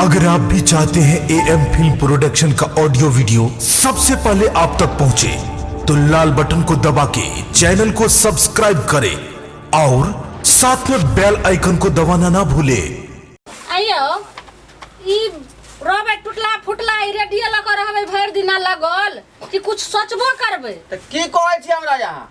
अगर आप भी चाहते हैं ए एम फिल्म प्रोडक्शन का ऑडियो वीडियो सबसे पहले आप तक पहुंचे, तो लाल बटन को दबा के चैनल को सब्सक्राइब करें और साथ में बेल आइकन को दबाना ना भूलें। आइयो ई रहबै टुटला फुटला ई रेडियो लऽ कऽ रहबै भरि दिना लगल कि कुछ सोचबो करबै। तऽ की कहै छी हमरा यहाँ?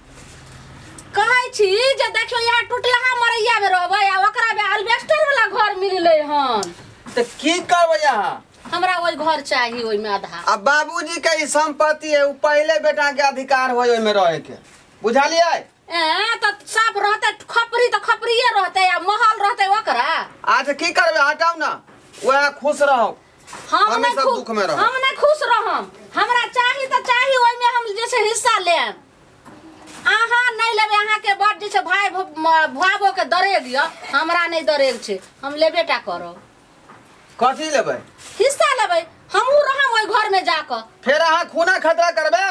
कहै छी जे देखियौ यहाँ टुटलाहा मरैया में रहबै आ ओकरा में अल्बेस्टर वाला घर मिललै हन। तऽ की करबै अहाँ? हमरा ओहि घर चाही, ओहिमे आधा। आ बाबूजी के ई संपत्ति है, उ पहले बेटा के अधिकार होय ओहिमे रहे के, बुझलियै? ए तऽ साफ रहतै खपरी तऽ खपरिये रहतै आ महल रहतै ओकरा। अच्छा की करबै, हटाउ ना, वएह खुश रहू। हम हम नहि सब दुख में रहब। हम नहि खुश रहम, हमरा चाही तऽ चाही, ओहिमे हम जे छै हिस्सा लेब। अहाँ नहि लेबै, अहाँके बड जे छै भाय भावोके दरेग यऽ, हमरा नहि दरेग छै, हम लेबे टा करब। कथी लेबै? हिस्सा लेबै, हमहूँ रहम ओहि घरमे जाकऽ। फेर अहाँ खूना खतरा करबै?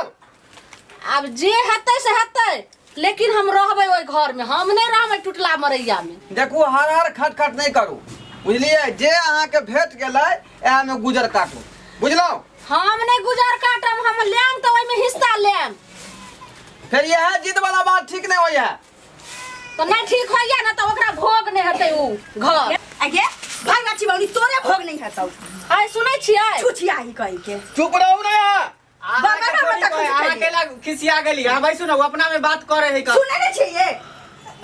आब जे हेतै से हेतै, लेकिन हम रहबै ओहि घरमे, हम नहि रहबै टुटला मरैयामे। देखू, हर हर खट खट नहि करू, बुझलियै? जे अहाँके भेट गेलै इएहमे गुजर काटू, बुझलहुँ? हम नहि गुजर काटब, हम लेम तऽ ओहिमे हिस्सा लेम। फेर इएह जिद वाला बात ठीक नहि होइए। तऽ नहि ठीक होइए ने तऽ ओकरा भोग नहि हेतै उ घर। आगे भाई बाची बाबू, तोरे भोग नहीं हेतौ। आइ सुनै छियै? छुछियाही कहि के। चुप रहू ने अहाँ। बाबा, बाबा, तखन से अहाँ खेलियै। केला खिसिया गेली? हाँ भाई सुनो, अपना में बात करे है का? सुने नहीं छियै।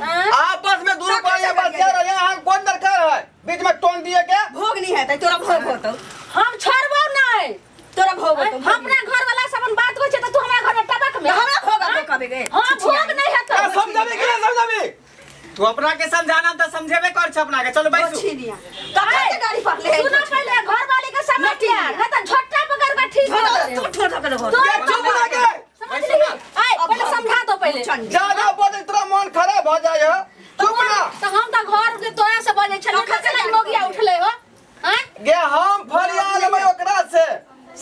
आँय? आपस में दूर तखन पर से ये बतिया करियै। रहे, अहाँ कोन दरकार है बीच में टोन दिए के? भोग नहीं हेतै तोरा, भोग होतौ। हम छोड़बौ नहि। तोरा भोग होतौ। हम अपना घर वाला से अपन बात होइ छै तऽ तू हमरा घर में टबक में। हमरा भोग होतौ कबे गे? हाँ, भोग नहीं हेतौ। का समझाबी कि नहीं समझाबी? तू अपना के समझाना त समझेबे कर छ अपना के। चलो बैसू। छिनिया कखन से गाड़ी पकले है? सुनो, पहले घर वाली के समझ लिया, नहीं तो झोटा पकड़ के ठीक हो तू ठोर ठोर हो। तो ये चुप रह के। समझ ली? आय पहले समझा दो पहले। ज्यादा बोले तोरा मन खराब हो जाए है। चुप ना। तो हम तो घर के तोरा से बजै छलियै, कखन से कखन मोगिया उठलै हो? आँय? गे हम फरिया लेबै ओकरा से,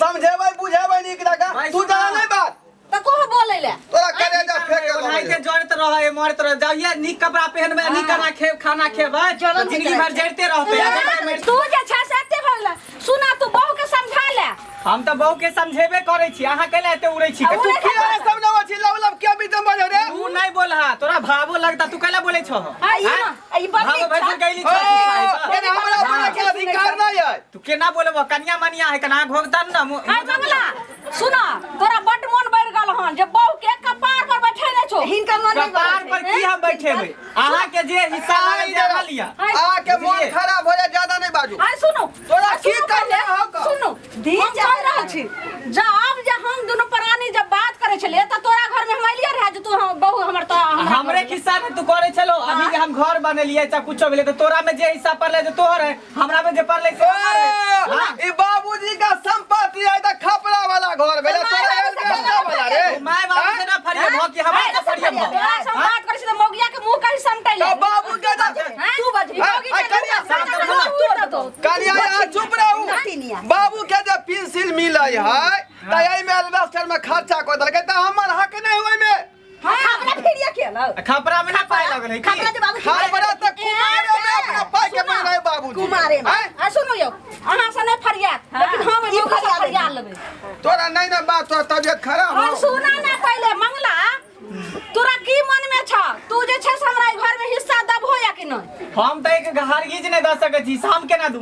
समझेबै बुझेबै नीक जकाँ। भाई तू सुना। जाना नहीं बात। तऽ कोह बोलै ले? तोरा करेजा फेंक के ओनाहिते जड़त रहे मरत रहे जाइए, नीक कपड़ा पहनबै, नीक खाना खे खाना खेबै जलन तऽ जिंदगी भर जड़ते रहते। तू जे छै से एते भऽ गेलै। सुना, तू बहू के समझा ले। हम तऽ बहू के समझेबे करै छी, अहाँ कैला एते उड़ै छी? तू किया नहीं समझाबै छी? लव लव के बीच में बजै रे। तू नहीं बोलहा, तोरा भावो लगता, तू कैला बोलै छह? आ ई ना, ई बड़ भावो नीक भैंसुर छ। गैली ओ, छह। एने हमरा बोले के अधिकार नहीं है। तू केना बोलबो? कनिया मनिया है, कना घोगतन ना आय मंगला, सुना, तोरा बड मोन बढ़ गेल हन जे बहू के कपार पर बैठेने छौ। हिनकर मन नहीं कपार पर की हम बैठेबै? अहाँ के जे हिस्सा लागल जे अहाँ लिअ। आ के मन बुझलियै? खराब हो जाए, ज्यादा नहीं बाजू। आय सुनू। तोरा आय की सुनू करने पहिले, हौ का? सुनू, दी हम जा चल रहल छी। जब जे हम दुनू प्राणी जब बात करै छलियै तऽ तोरा घर में हम एलियै रहे जे तू हम बहू हमर तऽ हमरा हमरे घर में। खिस्सा में तू करे छलो। अभी जे हम घर बनेलियै चाहे कुछो भेलै तऽ तोरा में जे हिस्सा पड़लै जे तोहर है, हमरा में जे पड़लै से हमर है। ओ, ई बाबूजी का संपत्ति है त खपरा वाला घर भेलै, तोरा एल्बेस्टर वाला रे। तू माय बाबू से ना फरिया भऽ कि हमरा से फरिया भऽ? तोरा से हम बात करै छी तऽ मौगिया के मुंह कहीं समटै ले। तो बाबू के त तू बजबी मौगी आ, के कनिया, मुँह तोड़ देतौ। कनिया यहाँ चुप रहू। नटिनिया। बाबू के जे पेंसिल मिलै है त एहिमे एल्बेस्टर में खर्चा कऽ देलकै त हमर हक नहीं ओहिमे। हाँ, खपरा फिरिया के लौ। खपरा में ना पाय लगल है की? खपरा जे बाबू खपरा त कुमारे में अपना पाय के सुना। बनाए बाबूजी। कुमारे में। आँय? आ सुनू यौ, अहाँ से नहि फरियात, लेकिन हम ई मौगी से फरिया फरिया लेबै। तोरा नहीं ना बात, तोरा तबियत खराब और हो। सुना ना पहिले मंगला, तोरा की मन में छ? तू जे छै से हमरा ई घर में हिस्सा दबहो या कि नहि? हम तऽ एक हरगिज नहि दऽ सकै छी। हम केना दू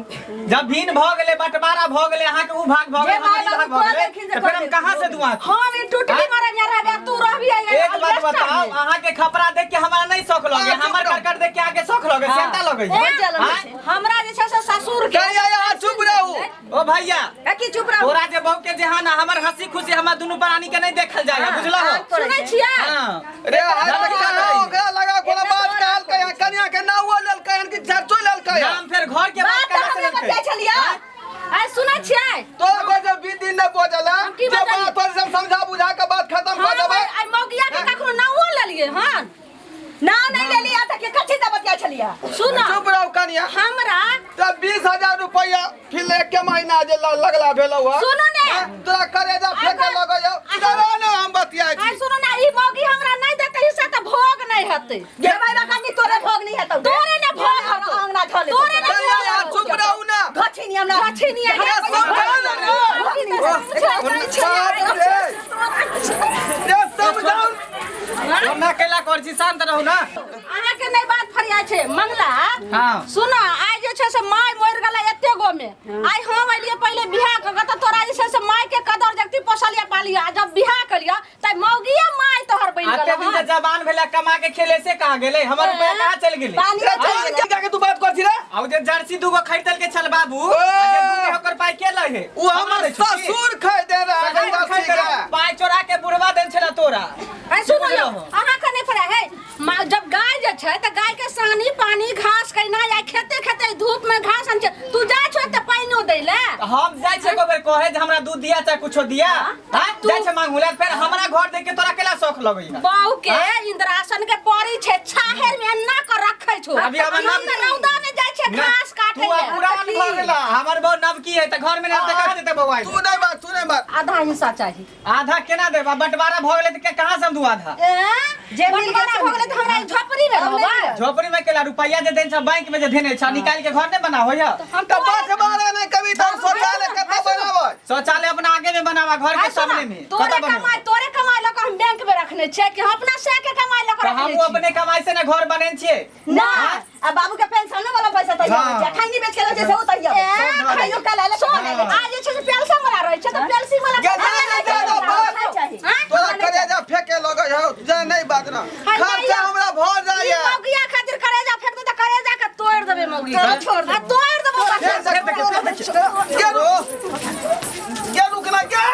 जब भिन्न भऽ गेलै, बंटवारा भऽ गेलै, अहाँके उ भाग भऽ जे गेलै, हमर माय ई भाग बाबू भऽ गेलै, कऽ देलखिन से तऽ फेर हम कऽ कहाँ से दू अहाँके? हम ई टुटली मरनिया रहबे, तू रहबी एक बात बताओ, अहाँके खपरा देख के हमरा नहि शौक लगे, अहाँ चुप हमर रहू। करकट देख के अहाँके शौक लगे, सेंता लगे? बड़ जलन होइ छै। हमरा जे छै से ससुर के कनिया यहाँ चुप रहू। ओ भैया। ए, की चुप रहू? तोरा जे बहू के जे है ना, हमर हंसी खुशी हमर दुनू प्राणी के नहीं देखल जाए, बुझलो हो? सुनै छियै? हाँ। रे हाय तक कहाँ ओकरा लगा कोनो बात कहल के कनिया के नाव लेलकै हन कि चर्चो लेलकै हन? नाम फेर घर के बात बात कहाँ से हमरे लेलकै? बतियाइ छलियै। आइ सुनै छियै? तोरा को जे 20 दिन नहीं बजल है, हम की जे बजलियै? बात होय से हम समझा बुझा के बात खत्म कर हम देबै। आइ मौगिया के कखनो नाओ लेलियै हन? ना नहीं लेलियै तऽ के कथी दऽ बतियाइ छलियै? सुन। चुप रहू कनिया। हमरा तब 20,000 रुपया फिर एक के महीना जे लगला भेलौ हँ। सुनू ने। हाँ, तोरा करेजा फेंके लगै हौ। तोरा ने हम बतियाइ आइ छी। सुनू ने, ई मौगी हमरा नहि देतै हिस्सा तऽ भोग नहि हेतै। गे माय बाप कनी, तोरे भोग नहीं हेतौ। तोरे ने भोग हेतौ। अंगना धऽ लेतौ। तोरे ने कनिया भोग यहाँ हेतौ। चुप रहू ना। घछिनी हमरा। छछिनिया अरे समझाओ ना रे। बाप रे। रे समझाओ ना केला कर छी शांत रहू ना अहाँके नहि बात फरिया छै मंगला हाँ। सुन आइ जे छै से माय मरि गेलै एते गो में आइ हम एलियै पहिले बियाह कऽ के तऽ तोरा जे छै से माय के कदर जगती पोसलिया पालिया आ जब बियाह कलिया तऽ मौगिया माय तोहर बनि आते गेल दिन से जवान भेला कमा के खेले से कहाँ गेलै हमर रुपया कहाँ चल गेलै पानी रे तोहर के जाके तू बात कर छी रे आ उ जे जर्सी दूगो खरीदल के छल बाबू आ जे दूध है ओकर पाई के लै है उ हमर ससुर खरीदे रहे जर्सी के पाई चोरा के बुढ़वा देन छला तोरा आइ सुनो यौ अहाँके नहि फरिया है जब गाय जे छै तऽ गाय के सानी पानी घास केना आइ खेते खेते धूप में घास आन छै तू जाइ छौ तऽ पानिओ दै ले तऽ हम जाइ छै एको बेर कहे जे हमरा दूध दिया चाहे कुछो दिया हां जाइ छै मांगू ले फेर हमरा घर देख के तोरा केला शौक लगैया बहू के इंद्रासन के पड़ी छै छाहेर में एना कर रखै छौ अभी हमर हम नाम- तऽ रौदा में जाइ छै ना, घास काटे तू ले अब पुरान भऽ गेला हमर बहु नवकी है तऽ घर में नहीं रहतै कहाँ जेतै बौआ तू नहीं बात तू नहीं बात आधा हिस्सा चाही आधा केना देब आ बंटवारा भऽ गेलै तऽ कहाँ से हम दू आधा ए जे मिल गेल बंटवारा से भऽ गेलै तऽ हमरा ई झोपड़ी में रहबै झोपड़ी में केला रुपया जे देन छ बैंक में जे देने छ निकाल के घर नहीं बना होय हम तो बंटवारा नहीं कभी तो शौचालय कतऽ बनाबै शौचालय अपना आगे में बनावा घर के आइ सुन, सामने में तोरे कतऽ बनावा? कमाई तोरे कमाई लऽ कऽ हम बैंक में रखने छियै कि हम अपना से के कमाई लऽ कऽ तऽ रखने हमहूँ छियै अपने कमाई से ने घर बनेने छियै ना आ बाबू के पेंशनो वाला पैसा तैयार हाँ। होइ छै खैनी बेच के लै छै से ओ तैयार ए, खैयो कल आले सुन, आ जे छै से पेंशन वाला रहै छै तऽ पेंशन वाला गे, पैसा दे, दे, दे, बस। चाही आँय? तोरा करेजा फेके लगै हौ जे नहीं बात ना हाय, खर्चा माइया। हमरा भऽ ई जाइए मौगिया खातिर करेजा फेंक दे तऽ करेजा के तोड़ि देबै मौगी के। छोड़ आ तोड़ि देबौ के के रुकना के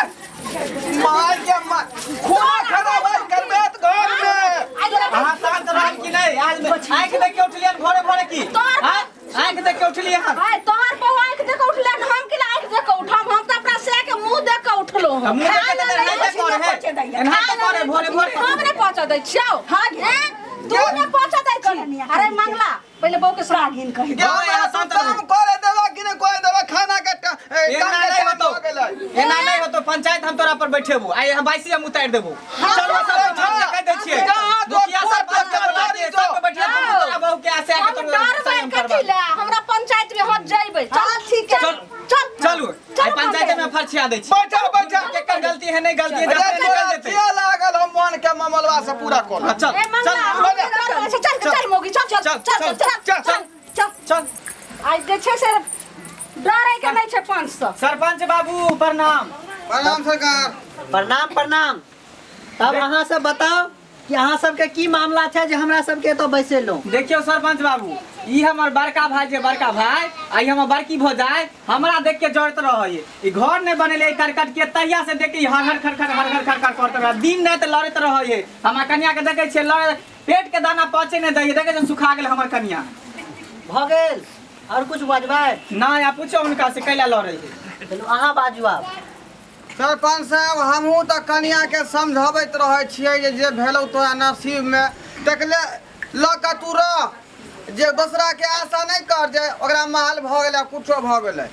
मार के मार खून खराब है करबे त घर में अहाँ शांत रहब कि नहीं आज में आँखि देख के उठलियै भोरे भोरे की तोहर- आँय? आँखि देख के उठलियै हन हाय तोहर बहु आँखि देख के उठले हन, हम किला आँखि देख के उठम हम तऽ अपना से के मुँह देख के उठलो तऽ हन मुँह देख के तऽ एनाहिते करे है एनाहिते करे भोरे भोरे हम नहि पहुँचा दै छियौ हाँ गे। तू नहि पहुँचा दै छी अरे मंगला पहिले बहू के सुना गिन कही के हमरा यहाँ शांत रहू। काम करे देबा कि नहीं कोई देबा खाना के एना काम के नहीं टाइम होतो भऽ गेलै एना नहीं होतो पंचायत हम तोरा पर बैठेबो आइ हम बाइसी हम उतारि देबो चलो सब समाज के कहि दै छियै जहाँ तो मुखिया कोर्ट सरपंच के बोला के चल, सबके बैठिया हम तोरा बहू के आसे आके हम तोरा डरबै संयम कथी करबा लए हमरा पंचायत में हम जइबै चल हाँ, ठीक है। चल चल चलू आइ पंचायत में फरछिया दै छी बैठा बैठा केकर गलती है नहीं गलती है अरे जब तोरा निकल जेतै जिया लागल हम मन के मामलवा से पूरा कर हाँ, चल ए मंगला चल हम डरबै छै। चल चल मौगी चल चल चल, चल चल चल, चल चल चल आइ जे छै से डरै के नहि छै 500 सरपंच बाबू प्रणाम प्रणाम सरकार प्रणाम प्रणाम तब अहाँ सब बताउ कि अहाँ सबके की मामला छै जे हमरा सबके एतऽ बैसेलहुँ देखियौ सरपंच बाबू ई हमर बड़का भाई जे बड़का भाई आ ई हमर बड़की भौजाई हमरा देख के जड़त रहै ई घर नहि बनेले ई करकट के तहिया से देख के ई हर हर खर खर हर हर खर खर करत रहै दिन राति लड़ैत रहै हमरा कनिया के देखै छियै लड़ै पेट के दाना पचे नहि दैए देखै छियै सुखा गेल हमर कनिया भऽ गेल आओर कुछ बजबै नहि आ पूछो हुनका से कैला लड़ै है चलू अहाँ बाजू आब सरपंच साहब हमहूँ तऽ कनियाके समझबैत रहै छियै जे जे भेलौ तोरा नसीबमे तकले लऽ कऽ तू रह जे दोसराके आशा नहि कर जे ओकरा महल भऽ गेलै कुछो भऽ गेलै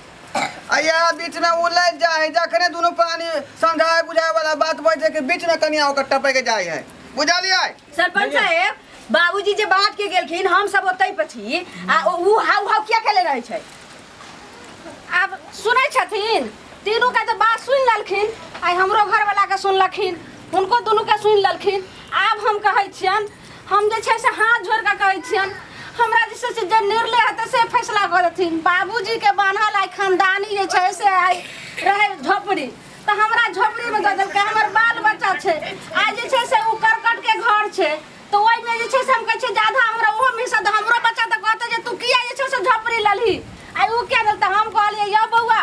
आ इएह बीचमे ओ लागि जाइ है जखने दुनू प्राणी समझाए बुझाए वाला बात होइ छै कि बीचमे कनिया ओकर टपकि जाइ है बुझलियै सरपंच साहेब बाबूजी जे बात के गेलखिन हम सब ओतै पर छी आ उ हाउ हाउ किया केले रहै छै आब सुनै छथिन तीनू के तऽ बात सुनि लेलखिन आइ हमरो घरवला के सुनलखिन हुनको दुनू के सुनि लेलखिन आब हम कहै छियनि हम जे छै से हाथ जोड़ि कऽ कहै छियनि हमरा जे छै से जे निर्णय हेतै से फैसला कऽ देथिन बाबूजीके बान्हल आइ खानदानी जे छै से आइ रहै झोपड़ी तऽ हमरा झोपड़ीमे दऽ देलकै हमर बाल बच्चा छै आइ जे छै से ओ करकटके घर छै तऽ ओहिमे जे छै से हम कहै छियै जे आधा हमरा ओहोमे हिस्सा दऽ हमरो बच्चा तऽ कहतै जे तू किया जे छै से झोपड़ी लेलही आइ ओ किया देल तऽ हम कहलियै यौ बौआ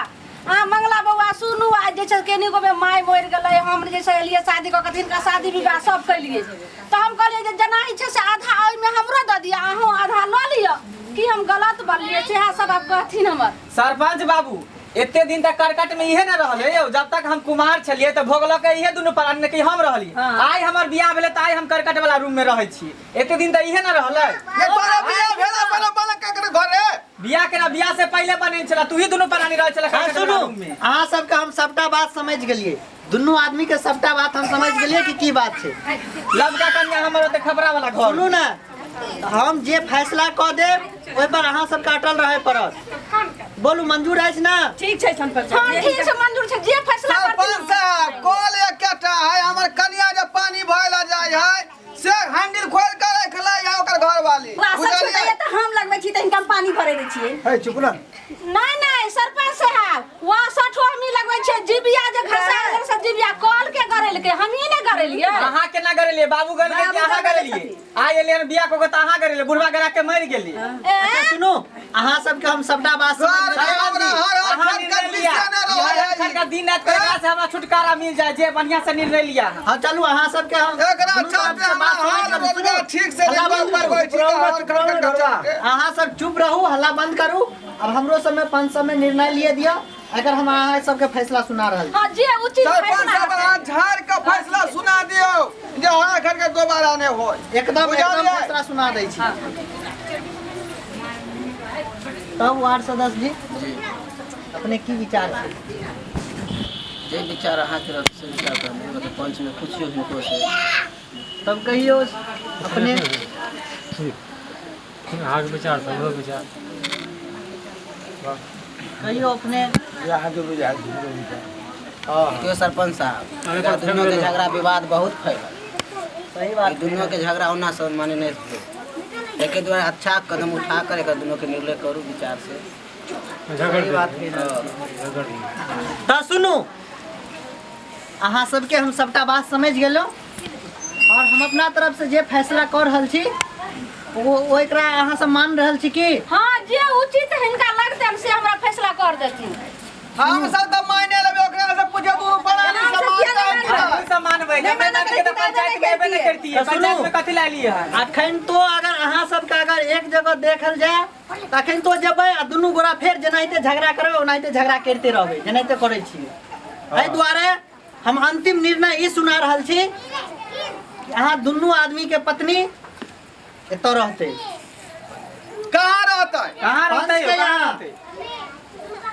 अहाँ मंगला बौआ सुनू आइ जे छै केनी गोमे माय मरि गेलै हम जे छै एलियै शादी कऽ कऽ तिनका शादी विवाह सब केलियै तऽ हम कहलियै जे जेना ई छै से आधा ओहिमे हमरो दऽ दिअ अहूँ आधा लऽ लिअ की हम गलत बोललियै सएह सब आब कहथिन हमर सरपंच बाबू एते दिन तक करकट में इहे ने रहलै यौ जब तक हम कुमार छलियै तऽ भोगलक इहे दुनू प्राणी ने कि हम रहलियै आइ हमर बियाह भेलै तऽ आइ हम करकट वाला रूम में रहै छी एते दिन तऽ इहे ने रहलै ये तोरा बियाह भेला बना बना केकर घरे बियाह केना बियाह से पहिले बनेने छला तू ही दुनू प्राणी रहै छला हाँ करकट वाला सुनू रूम में अहाँ सबके हम सबटा बात समझ गेलियै दुनू आदमी के सबटा बात हम समझ गेलियै कि की बात छै लबका कन्या हमर ओते खपरा वाला घर सुनू ने हम जे फैसला कऽ देब ओहि पर अहाँ सबके अटल रहय पड़त बोलू मंजूर अछि ना? ठीक छै सरपंच हाँ साहब। ठीक छै, मंजूर छै, जे फैसला सरपंच करथिन। साहब, कल एकेटा है, हमर कनिया जे पानी भरे जाय है से हैंडल खोल के रख लै है ओकर घरवाली। वासन बुझलियै? छूटैया तऽ हम लगबै छी तऽ हिनका हम पानी भरे दै छियै। हे चुप ना। नहीं नहीं सरपंच साहब, वहाँ सठो हमही लगबै छियै, जिबिया जे घसा गेल से जिबिया कल के गरेलकै, हमही ने गरेलियै। अहाँ केना गरेलियै? बाबू गरेलियै कि बाबू अहाँ गरेले गरेलियै? छथिन। आइ एलियै हन बियाह कऽ के तऽ अहाँ गरेलियै, बुढ़वा गरा के मरि गेलियै। ए? अच्छा सुनू, अहाँ सबके हम सबटा बात समझ सर, गेलहुँ। हमरा हर हर अहाँ खर निर्णय खर लिया। विषय नहि ई हर रहै हर खर का दिन रात करेला से हमरा छुटकारा मिल जाए, जे बढ़िया से निर्णय लिया अहाँ। हाँ चलू, अहाँ सबके हम एकरा दुनू चलते तरफ से हमरा बात समझ हाल गेलहुँ। रोजगार सुनू, ठीक से हल्ला नहि बंद कर करू। पाबै छी, तऽ हर खर खर के चलते। अहाँ सब चुप रहू, हल्ला बंद करू। अब हमरो सब में पंच सब में निर्णय लिए दिया, अगर हम अहाँ सबके फैसला सुना रहल छी। हाँ जे उचित सरपंच फैसला साहब, अहाँ झाड़ के फैसला सुना दियौ जे हर खर के दोबारा नहि होय। एकदम एकदम बुझलियै? फैसला सुना दै छी। तब वार्ड सदस्य जी, अपने की विचार छै? जे विचार अहाँके रहत से विचार करबै, मतलब पंच में पुछियौ हिनको से। तब कहियौ अपने। अहाँके विचार हमरो विचार। कहियौ अपने। देखियौ सरपंच साहब, एकरा दुनू के झगड़ा विवाद बहुत फैलल। सही बात। ई दुनू के झगड़ा ओना से माने नहि भेल, एहिके द्वारा अच्छा कदम उठा कर एकर दुनू के निर्णय करू विचार से। झगड़ सही बात कहि रहल छी। तऽ सुनू, अहाँ सबके हम सबटा बात समझि गेलहुँ और हम अपना तरफ से जे फैसला कऽ रहल छी ओ एकरा अहाँ सब मान रहल छी की? हाँ जे उचित हिनका लगतनि से हमरा फैसला कर देथिन। हम सब तऽ मायने लेबै, ओकरा से पूछे दुनू प्राणी हम सब समाज किया नहि के मानबै? हम सब मानबै, नहि नहि मानबै तऽ मानबै पंचायत में एबे नहि करतियै। तऽ सुनू। पंचायत में कथी लए एलियै हन? अखन तो अगर अहाँ सबके अगर एक जगह देखल जाय तऽ अखन तो जेबै आ दुनू गोरा फेर जेनाहिते झगड़ा करबै ओनाहिते झगड़ा करिते रहबै, जेनाहिते करै छियै। एहि दुआरे हम अंतिम निर्णय ई सुना रहल छी कि अहाँ दुनू आदमी के पत्नी एतऽ रहतै। कहाँ रहतै? कहाँ रहतै? पंच के कहाँ यहाँ। रहतै?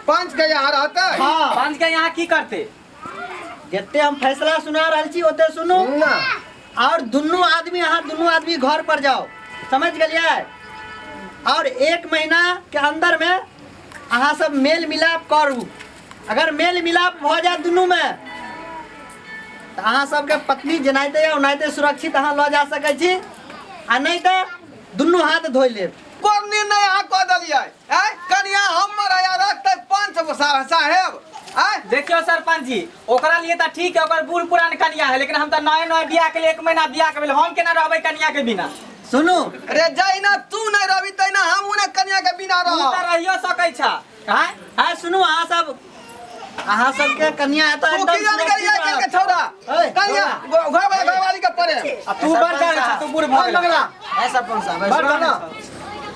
पंच के यहाँ रहतै? हाँ। पंच के यहाँ की करतै? जते हम फैसला सुना रहल छी ओते सुनू ना। और दुनू आदमी, अहाँ दुनू आदमी घर पर जाओ, समझ गेलियै? और 1 महीना के अंदर में अहाँ सब मेल मिलाप करू। अगर मेल मिलाप भऽ जायत दुनू में तऽ अहाँ सबके पत्नी जेनाहिते या ओनाहिते सुरक्षित अहाँ लऽ जा सकै छी, आ नहि तऽ दुनू हाथ धोइ लेब। कोन निर्णय अहाँ कऽ देलियै? आँय, कनिया हमर है आ रखतै पंच साहेब? आँय, देखियौ सरपंच जी, ओकरा लिए तऽ ठीक है, ओकर बूढ़ पुरान कनिया है, लेकिन हम तऽ नए नए बियाह के लिए 1 महीना बियाह के भेल, हम केना रहबै कनिया के बिना? सुनू रे, जहिना तू नहि रहबी तहिना हमहूँ नहि कनिया के बिना तू रहब। तऽ रहियो सकै छह। आँय आँय सुनू, अहाँ सब, अहाँ सबके कनिया एतऽ तू एकदम की जान सुरक्षित गेलियै रहत। के छौड़ा? ऐ, कनिया घर वाला घरवाली के प्रेम। आ तू बड़ जानै छह, तू बूढ़ भऽ गेलह। मंगला है सरपंच साहब, बड़ जानै छह।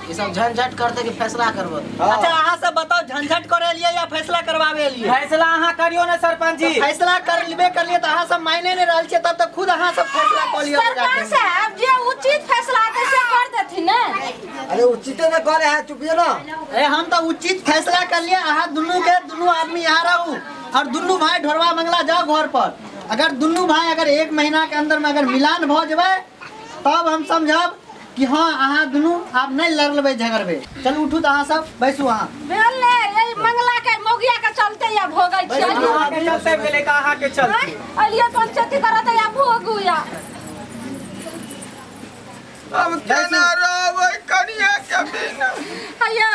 ई सब झंझट करते कि फैसला करबो? अच्छा अहाँ सब बताओ, झंझट करे एलियै या फैसला करवावे एलियै? फैसला अहाँ करियो ने सरपंच जी। फैसला कर लेबे करलियै तऽ अहाँ सब मायने नहि रहल छियै, तब तऽ खुद अहाँ सब फैसला कऽ लिअ। सरपंच साहब, जे उचित फैसला हेतै से कर देथिन ने। अरे उचिते ने करे है, चुपियो ना। ए हम तऽ उचित फैसला कर लियै, अहाँ दुनू के दुनू आदमी यहाँ रहू और दुनू भाई ढोरवा मंगला जाओ घर पर। अगर दुनू भाई अगर 1 महीना के अंदर में अगर मिलान भऽ जेबै तब हम समझब कि हाँ अहाँ दुनू आब नहि लड़बै झगड़बै। चलू उठू तऽ अहाँ सब बैसू। अहाँ भेल ने, एहि मंगला के मौगिया के चलते या भोगै छियै। अहाँके चलते भेलै तऽ अहाँके चलते। अलियै पंचायती करत या भोगू या। अब केना रहबै कनिया के बिना? अयौ,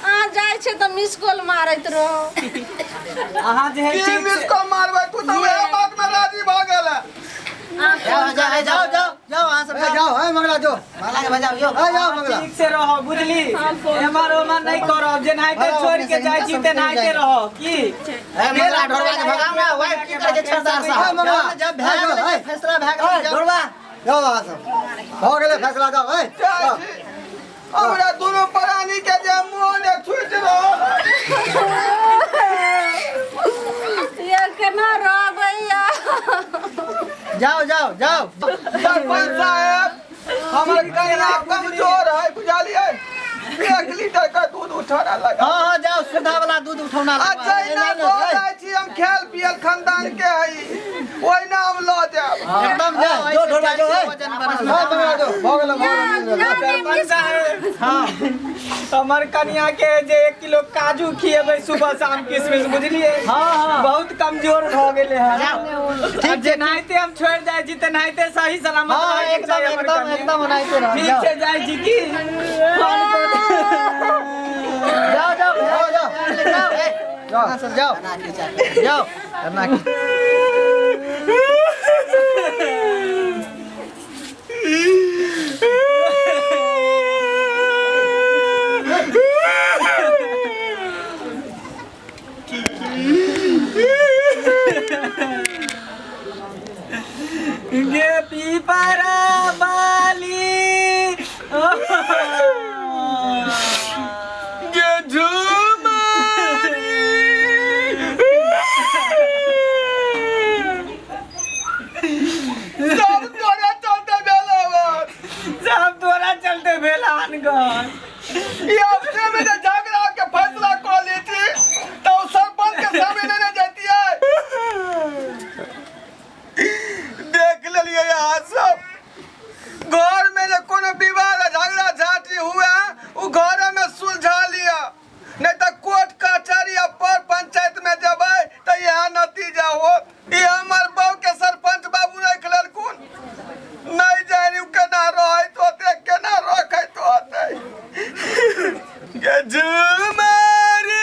अहाँ जाइ छै तऽ मिस कॉल मारैत रहो। अहाँ जे है की ठीक मिस से कॉल मारबै? तू तऽ वएह बात में राजी भऽ गेल। जाओ जाओ जाओ जाओ जाओ अहाँ सब ए, जाओ है मंगला जो। मंगला के बजाओ यो। ए, जाओ मंगला। ठीक से रहो, बुझली? एमहर ओमहर नहि करब, जेनाहिते भगाओ छोड़ि अपने के से, जाइ हिनका छी सब तेनाहिते चलि रहो की? ए मंगला, ढोरवा के भगाओ ना, वाइफ की करै छै छरदार ए, साहब? मंगला जब भए ए, गेलै ए, फैसला भए ए, गेलै, जाओ। ढोरबा जाओ अहाँ सब, भऽ गेलै फैसला, जाओ। ए, जाइ जाओ। छी। हमरा दुनू प्राणी के जे मोन छूटि रहल है। ये केना रहबै या? जाओ जाओ जाओ। सरपंच साहेब, हमर कनिया कमजोर है, बुझलियै? 1 लीटर के दूध उठाना लगा। हाँ हाँ जाओ, सुधा वाला दूध उठौना लगवा। अच्छा, ए, इना नहीं, बोल नहीं, जाइ छी एकदम खेल पियल खानदान के है, ओहिना हम लऽ जायब। एकदम जाओ, जो ढोला जो है, मंगला जो, भऽ गेलै, भऽ गेलै। सरपंच साहेब, हमर कनिया के जे 1 किलो काजू खिएबै सुबह शाम किशमिश, बुझलिए? हाँ। बहुत कमजोर भऽ गेलै हन। ठीक। जेनाहिते हम छोड़ि जाइ छी तेनाहिते सही सलामत हाँ, रहैके एकदम, चाही हमर एकदम, कनिया। एकदम ओनाहिते रहत, ठीक जाओ। छै, जाइ छी की फोन कऽ जाओ जाओ जाओ, जाओ। जाओ, ए, अहाँ सब जाओ जाओ करना की। गे पीपरा बाली गे झुमारी, सब तोरा चलते भेल हवन। सब तोरा चलते भेल हन गन। ई अपने में जे झगड़ा के फैसला कऽ लेती तऽ ओ सरपंच के सामने नहि जैतियै। देख लेलियै अहाँ सब, घर में जे कोनो विवाद आ झगड़ा झाटी हुए ओ घरे में सुलझा लिअ, नहीं तऽ कोर्ट कचहरी आ पर पंचायत में जेबै तऽ इएह नतीजा होत। ई हमर बहू के सरपंच बाबू राखि लेलखुन, नहीं जानि उ केना रहैत होतै, केना रखैत होतै। गे झुमारी।